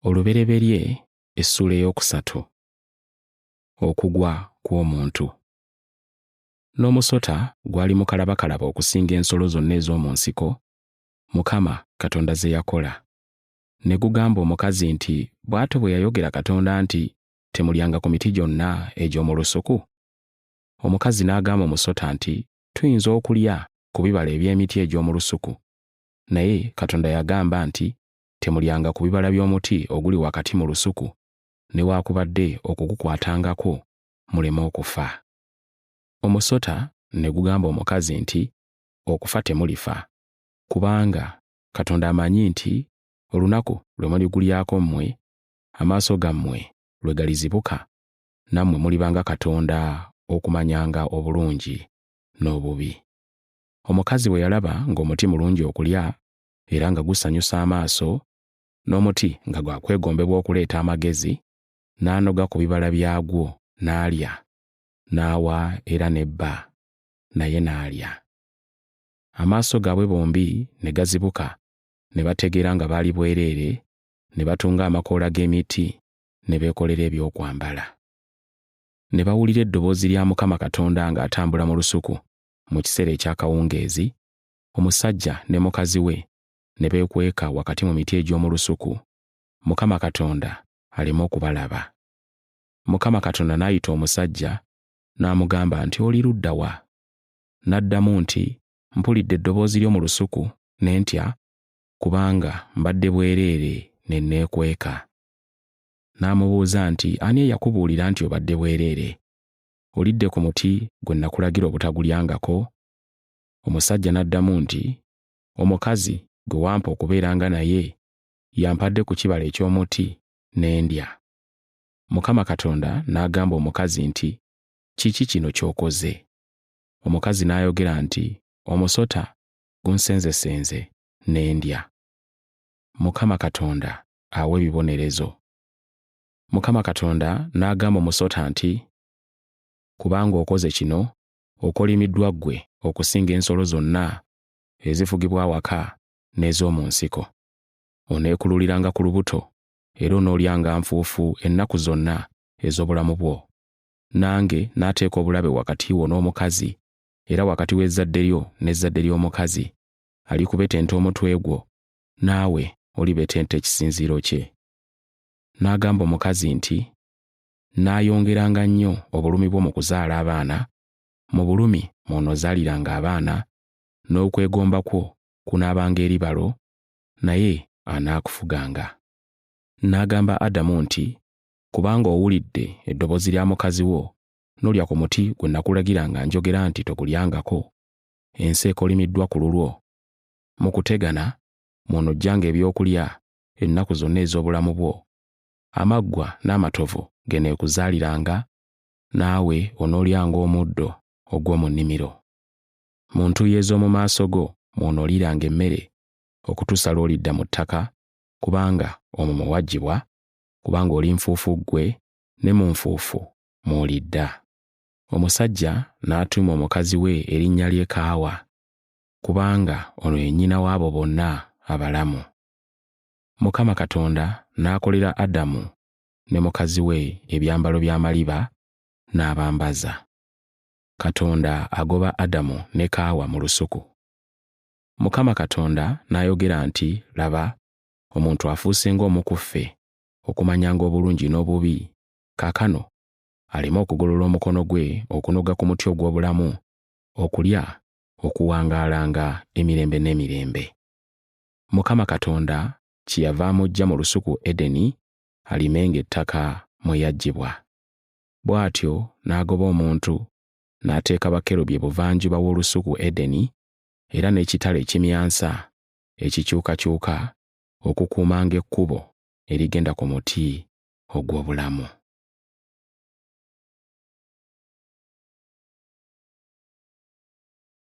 Olubereberye essuula ey'okusatu. Okugwa kw'omuntu. N'omusota gwali mukalabakalaba okusinga ensolo zonna ez'omu nsiko Mukama Katonda ze yakola. Ne gugamba omukazi nti, Bw'atyo bwe yayogera Katonda nti, Temulyanga ku miti gyonna egy'omu lusuku? Omukazi n'agamba omusota nti, Tuyinza okulya ku bibala eby'emiti egy'omu lusuku. Naye Katonda yagamba nti, Temulyanga ku bibala by'omuti oguli wakati mu lusuku, newaakubadde okugukwatangako, muleme okufa. Omusota ne gugamba omukazi nti, Okufa temulifa, kubanga Katonda amanyi nti olunaku lwe muligulyako mmwe, amaaso gammwe lwe galizibuka, nammwe muliba nga Katonda okumanyanga obulungi n'obubi. Omukazi bwe yalaba ng'omuti mulungi okulya era nga gusanyusa amaaso, n'omuti nga gwa kwegombebwa okuleeta amagezi, n'anoga ku bibala byagwo n'alya, n'awa era ne bba, naye n'alya. Amaaso gaabwe bombi ne gazibuka, ne bategeera nga baali bwereere, ne batunga amakoola g'emiti ne beekolera eby'okwambala. Ne bawulira eddoboozi lya Mukama Katonda ng'atambula mu lusuku mu kiseera eky'akawungeezi, omusajja ne mukazi we ne beekweka wakati mu miti egy'omu lusuku, Mukama Katonda aleme okubalaba. Mukama Katonda n'ayita omusajja n'amugamba nti, Oli ludda wa? N'addamu nti, Mpulidde eddoboozi lyo mu lusuku, ne ntya, kubanga mbadde bwereere ne neekweka. N'amubuuza nti, Ani eyakubuulira nti obadde bwereere? Olidde ku muti gwe nakulagira obutagulyangako? Omusajja n'addamu nti, Omukazi gwe wampa okubeeranga naye y'ampadde ku kibala eky'omuti ne ndya. Mukama Katonda n'agamba omukazi nti, Kiki kino ky'okoze? Omukazi n'ayogera nti, Omusota gunsenzesenze ne ndya. Mukama Katonda awa ebibonerezo. Mukama Katonda n'agamba omusota nti, Kubanga okoze kino, okolimiddwa ggwe okusinga ensolo zonna ezifugibwa awaka n'ez'omu nsiko. Oneekululiranga ku lubuto, era onoolyanga nfuufu ennaku zonna ez'obulamu bwo. Nange naateeka obulabe wakati wo n'omukazi, era wakati w'ezzadde lyo n'ezzadde ly'omukazi, alikubetenta omutwe gwo, naawe olibetenta ekisinziiro kye. N'agamba omukazi nti, Nnaayongeranga nnyo obulumi bwo mu kuzaala abaana, mu bulumi mw'onoozaaliranga abaana, n'okwegomba kwo kunaabanga eri balo, naye anaakufuganga. N'agamba Adamu nti, Kubanga owulidde eddoboozi lya mukazi wo, n'olya ku muti gwe nakulagira nga njogera nti togulyangako, ensi ekolimiddwa ku lulwo. Mu kutegana mw'onoggyanga ebyokulya ennaku zonna ez'obulamu bwo. Amaggwa n'amatovu geneekuzaaliranga, naawe onoolyanga omuddo ogw'omu nnimiro. Mu ntuuyo ez'omu maaso go mw'onooliiranga emmere okutuusa lw'olidda mu ttaka, kubanga omwo mwe waggyibwa, kubanga oli nfuufu ggwe, ne mu nfuufu mw'olidda. Omusajja n'atuuma omukazi we erinnya lye Kaawa, kubanga ono ye nnyina w'abo bonna abalamu. Mukama Katonda n'akolera Adamu ne mukazi we ebyambalo by'amaliba n'abambaza. Katonda agoba Adamu ne Kaawa mu lusuku. Mukama Katonda n'ayogera nti, Laba, omuntu afuuse ng'omu ku ffe, okumanyanga obulungi n'obubi, kaakano aleme okugolola omukono gwe okunoga ku muti ogw'obulamu, okulya okuwangaalanga emirembe n'emirembe. Mukama Katonda kyeyava amuggya mu lusuku Edeni alimenga ettaka mwe yaggyibwa. Bw'atyo n'agoba omuntu, n'ateeka bakerubi ebuvanjuba w'olusuku Edeni, era n'ekitala ekimyansa ekikyukakyuka okukuumanga ekkubo erigenda ku muti ogw'obulamu.